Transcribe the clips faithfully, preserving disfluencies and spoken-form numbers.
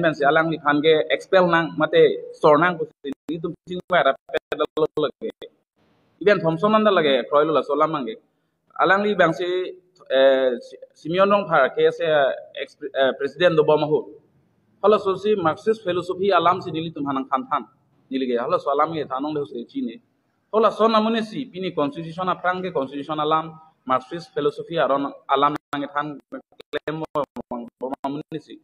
pensi alangliphan ke expel nang mate sor nang pusi nelitum chingvai rapet lo lake. Even Thomson anta lake kroilo laso alam abangke. Alangli abangsi, eh, Si-, Simeon Rongphar K S A ex, eh, president dobom ahut, halaso si Marxist philosophy alam si nelitum aphan nangthan than. Neli ke halaso alam ke than longle pusi chini. Halaso amonit si pini constitution aphrang ke constitution alam, Marxist philosophy aron alam nangthan klembom amonit si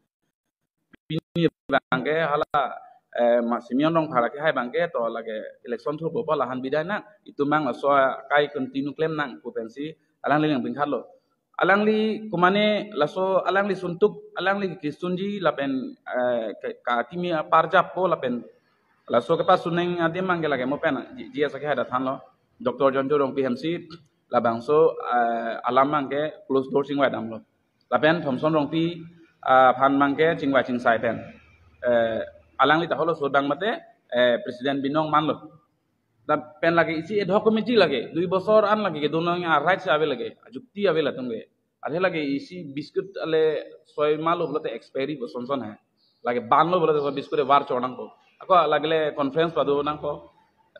pini abangke hala, eh, ma Simeon Rongphar akehai abangke to lake election thurpo pu lahan bidai nang, itum abang laso akai continue klem nang pu pensi alangli nangpingkhatlo. Alangli komane laso alangli suntuk, alangli kistunji lapen, eh, ke-, ka kimi aparjappo lapen laso kepasun nang adim abangke lake mo pen G-, G S akehai ta thanlo. Doctor John Cho Rongpi hemsi labangso, eh, alam abangke close door chingvai damlo. Lapen Thomson Rongpi, ah, aphan abangke chingvai chingsai pen, eh, alangli ta halaso dang mate, eh, president binong manlo. Lapen lake isi ad hoc committee lake, dui bosor an lake kedun nang a-right si ave lake, ajukti ave latum ke. Athe lake isi biscuit ale soi malo pulote expiry puson son he. Lake banlo pulote so biscuit evar chor nangpo. Ako lake le conference pado nangpo.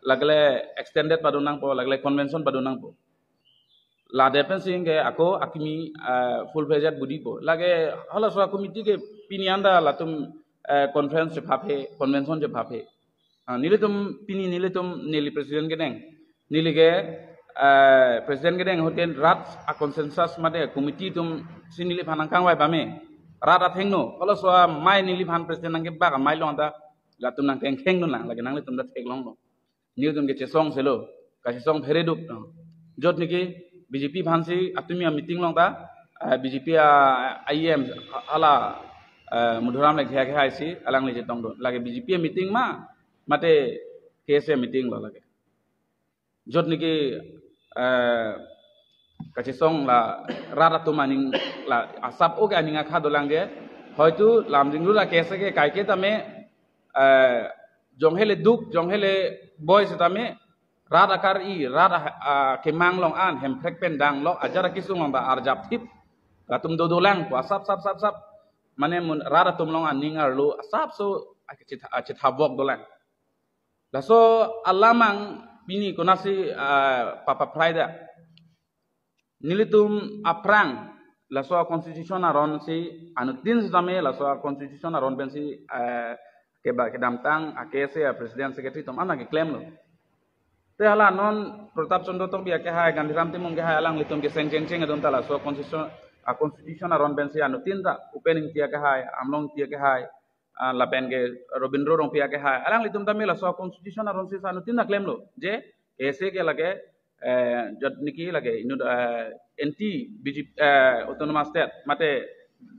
Lake le extended pado nangpo, lake le convention pado nangpo. Ladak pensi ke ako akimi, ah, full fledged body po. Lake halaso committee ke pini anta latum, eh, conference chephaphe, convention chephaphe. Ah, nelitum pini nelitum neli president kedeng. Neli ke, eh, president kedeng ahut ke rat a-consensus mate committee atum si neliphan nangkangvai pame. Rat athengno, halaso amei neliphan president nangkebak amei along ta latum nangkhengkheng dun lang, lake nanglitum ta theklonglo. Nelitum ke chesong selo, kachesong phereduk no. Jot niki B J P aphansi atumi a-meeting along ta, ah, B J P a, a E M hala, ah, Madhuram Lekthe akehai si alangli chetongdun. Lake B J P a-meeting ma, mate K S A meeting lo lake. Jot niki, eh, kachesong la rat atum aning la asap oke aning akha dolang ke. Hoitu Lumding Road a-K S A ke kaike tame, eh, jong hele duk, jong hele boi setame, rat akar-i, rat a, a, kemang along an, hemprek pen dang lo, ajar akisung along ta arjap thip. Latum dodolang, ko asap, sap, sap, sap. Mane mun rat atum along aning arlo, asapso, achitha-, achithabok dolang. Laso alam abang pini konatsi, ah, papa prai da. Nelitum aphrang laso constitution aron si anuttin setame laso constitution aron pensi, eh, keba kedamtang a-K S A a-president secretary atum an lake klemlo. Te hala non Pratap Chandra Tokbi akehai, Gandhiram Timung akehai, alanglitum keseng chengcheng atum ta laso constitution, a-constitution aron pensi anuttin ta Upen Engti akehai, Amlong Engti akehai, ah, lapen ke Robindro Rongpi akehai, alanglitum tame laso constitution aron si anuttin ta klemlo je K S A ke lake, eh, jot niki lake inut, eh, anti B J P, eh, autonomous state, mate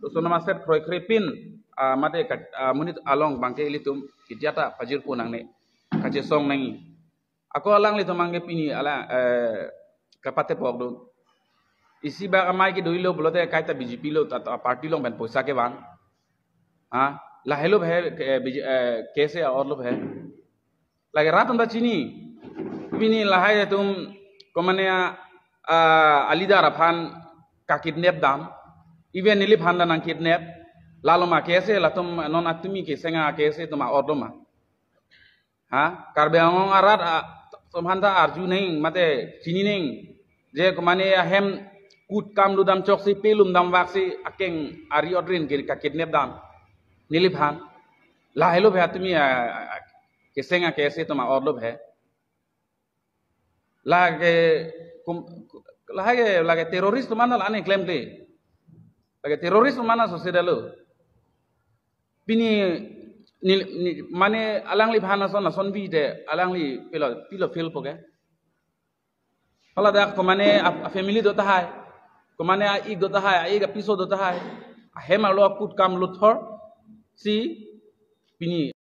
autonomous state kroikre pin, ah, mate ka-, ah, monit along abangke ilitum kitia ta pajirpo nangne, kachesong nangji. Ako alanglitum abangke pini ala, eh, kapatepok dun. Isi bak amei kedoilo pulote kaita B J P lo, ta, ta party along pen poisa kevang. Ha? Lahelo he, eh, B J, eh, K S A a-orlo he. Lake rat atum ta chini. Pini lahai atum komane a, a, a-leader aphan kakidnap dam. Even neliphan ta nangkidnap. Lalo ma K S A latum non atumi keseng a-K S A atum a-orlo ma. Ha? Karbi Anglong arat atum aphan ta arju nang mate chini nang. Je komane ahem kut kam lutdam choksi pelum damvak si akeng ari odrin ke kakidnap dam. Neliphan. Lahelo he atumi a, a, a, keseng a-K S A atum a-orlo he. Lake kum-, lake, lake terrorist atum an la ane klemkle. Lake terrorist atum an sose dalo. Pini ni, ni, mane alangliphan ason ason bi te alangli pilo, pilo fail po ke. Hala dak komane a, a-family do tahai. Komane a-ik do tahai, a-ik apiso do tahai. Ahem arlo akut kam luthor si pini